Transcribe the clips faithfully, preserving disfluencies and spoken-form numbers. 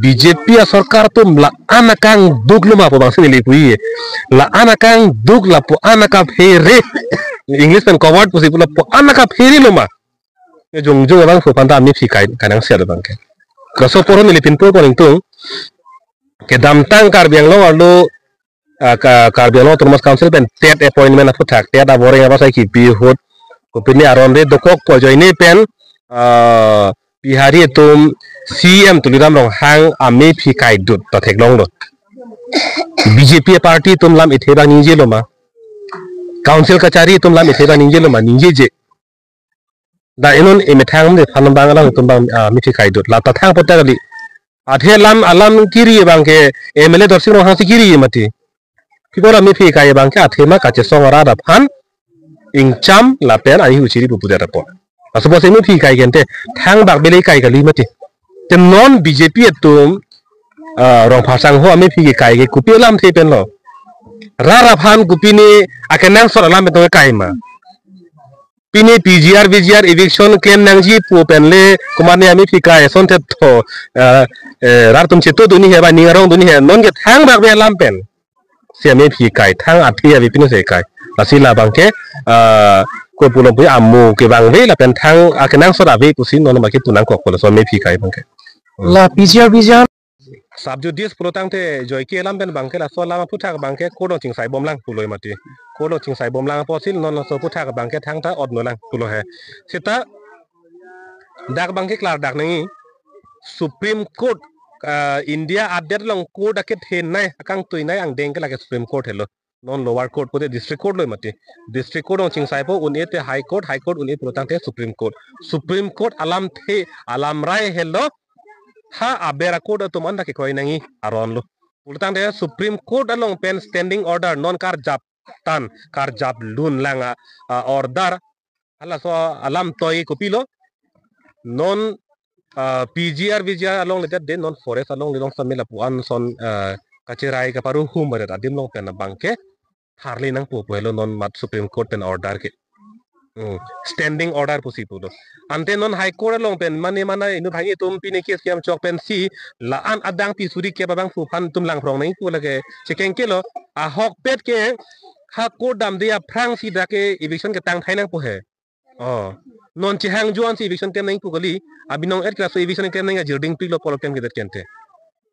B J P asorkar atum la-an akangduk lo ma pu bangsi neli pu-i. La-an akangduk lapu-an akaphere. English pen coward pusi pu lapu-an akaphere lo ma. Jongjong abangphu aphanta amephi kai, kainang siat abangke. Kaso poro neli pinpo koning tung. Kedamtang Karbi Anglong arlo, ah, ka, Karbi Anglong Autonomous Council pen TET appointment aphuthak, TET aboreng abasai kipi ahut, kopine aron re dokok pu ajoine pen, ah, Bihari atum C M Tuliram Ronghang amephi kaidut ta theklonglo. B J P party atum lam ithe abang ningje lo ma? Council kachari atum lam ithe abang ningje lo ma? Ningjeje. Dak inut emethang de phan abang alangtum abang, ah, mephi kaidut. La ta thang potak kali. Athe lam alam kiri abangke M L A Dorsing Ronghang si kiri mati. Pi pu la mephi kai abangke athema kachesong arat aphan ingcham lapen ahi huchiri pupu det apot. Laso apotsi mephi kai kente thangbak bele kai kali mati. Te non B J P atum, ah, Rongphar sangho amephi kai ke kopi alamthe pen lo? Rat aphan kopine akenangsot alam pen tong kai ma? Pine P G R, V G R eviction klem nangji pu pen le komatne amephi kai ason thetho, eh, eh, rat atum chetu dunji he ba ning arong dunji he, nonke thangbak be alam pen si amephi kai, thang athe ave pine si kai. Lasi la abangke, ah, ko pulo pu amo ke abang ave lapen thang akenangsot ave pusi non abangke pu nangkok pulo, laso amephi kai abangke. Hmm. La P G R, V G R Sub judice pulo tangte joike alam pen abangke laso alam aphuthak abangke court along chingsai bomlang pulo mati. Court along chingsai bomlang apotsi non laso aphuthak abangke thangta otno lang pulo he. Seta dak abangke klardak nangji, Supreme Court, ah, India adet along court akethenei, akangtuinei angdeng ke lake Supreme Court helo. Non lower court pute district court lo mati. District court along chingsaipo, un-e te High Court, High Court un-e pulo tangte Supreme Court. Supreme Court alamthe, alamrai helo ha aber a-court atum anta kekroi nangji aron lo. Pulo tangte Supreme Court along pen standing order non karjap tan, karjap lun lang a, a order, halaso alam toi kopilo, non, ah, P G R, V G R along ledet de, non forest along le long samela pu-an son, ah, kacherai kaparu hum baret adim along pen abangke tharli nangpo pu helo non mat Supreme Court pen order ke. Hmm. Standing order pusi pulo. Ante non High Court along pen mane mana inut bhangni atum pine case kiam chok pensi la-an adang pi suri kep abangphu aphan atum langphrong nangji pu lake chekeng kelo, ahokpet ke ha court damde aphrangsi dak ke eviction ketang thai nangpo he. Oh. Non chehang juan si eviction tem nangji pu kali, abinong et ke laso eviction tem nangji ajirding piklo pulo tem kedet kente.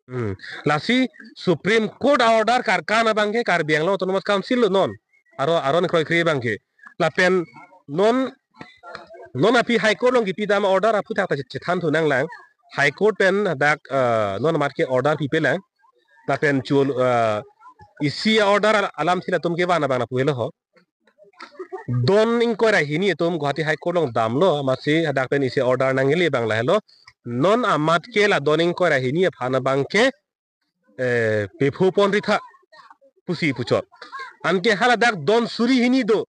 Hmm. Lasi Supreme Court a order karkan abangke Karbi Anglong Autonomous Council lo non. Aro, aron kroikre abangke. Lapen non, non aphi High Court along kipi dam order aphuthak ta chethan thu nanglang. High Court pen dak, eh, non amat ke order pipelang. Lapen chul, eh, isi order al-, alamsi latum kevan abang lapu helo ho. Don ingkoi ra hini atum Guwahati High Court along damlo, amatsi hadak pen isi order nangle abang lahelo. Non amat ke la don ingkoi ra hini aphan abangke, eh, pephu ponri tha pusi puchot. Anke haladak don suri hini do.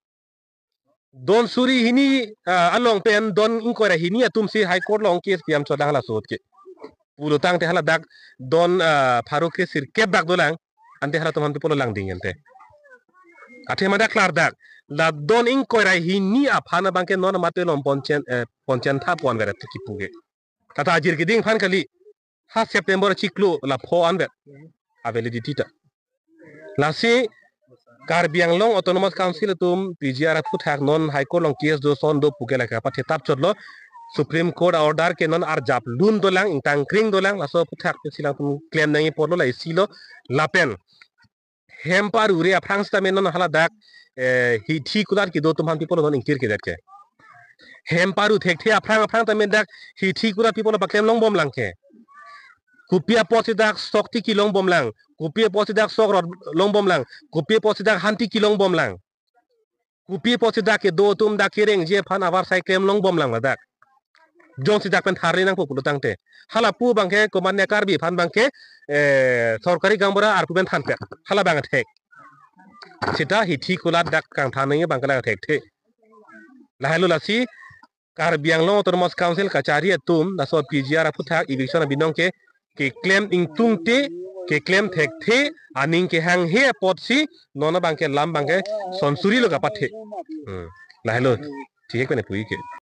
Don suri hini, ah, along pen don ingkoi ra hini atumsi High Court along case piam chodang hala sot ke. Pulo tangte haladak don, ah, pharo kre sirkep dak dolang, ante halatum aphan pi pulo langding ente. Athema dak klardak. La don ingkoi ra hini aphan abangke non amat along ponchen, eh, ponchen tha pon vera kipu ke. Tata ajir keding aphan kali. Ha September chiklo la pho anvet a validity ta. Lasi Karbi Anglong Autonomous Council atum P G R aphuthak non High Court along case do son do puke lake kapathe tap chotlo. Supreme Court a order ke non arjap lun dolang, ingtang kring dolang, laso aphuthak pensi latum klem nangji pulo la isi lo lapen hem paru re aphrang sitame non haladak, eh, hithi kulat kedo atum aphan pi pulo non ingkir kedet ke. Hem paru thekthe aphrang aphrang tame dak hithi kulat pi pulo paklem long bomlang ke. Kopi apotsi dak sok tiki long bomlang, kopi apotsi dak sok rot long bomlang, kopi apotsi dak han tiki long bomlang. Kopi apotsi dak kedo atum dak kerengji aphan avarsai klem long bomlang ladak. Jongsi dak pen tharli nangpo pulo tangte. Hala pu abangke komatne Karbi aphan abangke, eh, sorkari gaonbura arpu pen thanpet. Hala abang thek. Seta hithi kulat dak kangthan nangji abangke la thekthe. Lahelo lasi Karbi Anglong Autonomous Council kachari atum laso P G R aphuthak eviction abinong ke keklem ingtungte, keklem thekthe, aning kehanghe apotsi non abangke lam abangke son suri lo kapathe. Hmm. Lahelo. Thihek pen pu-i ke.